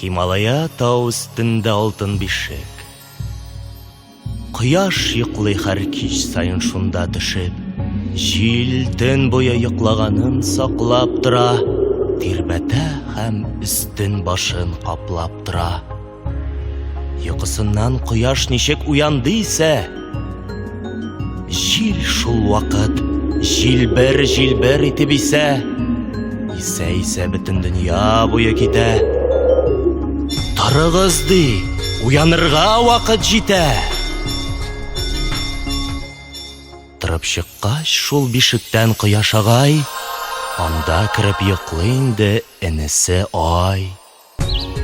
Һималая тау өстендә алтын бишек. Кояш йоклый һәр кич саен шунда төшеп. Җил төн буе йоклаганын саклап тора, тирбәтә һәм өстен башын каплап тора. Йокысыннан кояш ничек уянды исә, җил шул вакыт җилбер-җилбер итеп исә, исә-исә бөтен дөнья буе китә. Торыгыз, ди, уянырга вакыт җитә. Торып чыккач шул бишектән кояш агай, анда кереп йоклый инде энесе Ай.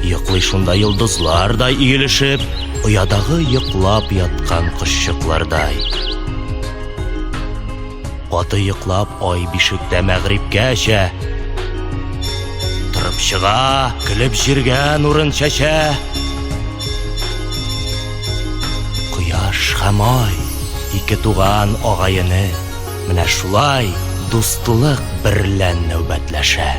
Йоклый шунда йолдызлардай өелешеп, оядагы йоклап яткан кошчыклардай. Каты йоклап ай бишектә мәгърибкәчә. Торып чыга, көлеп җиргә нурын чәчә. Кояш һәм ай, ике туган агай-эне, менә шулай дуслык берлән нәүбәтләшә.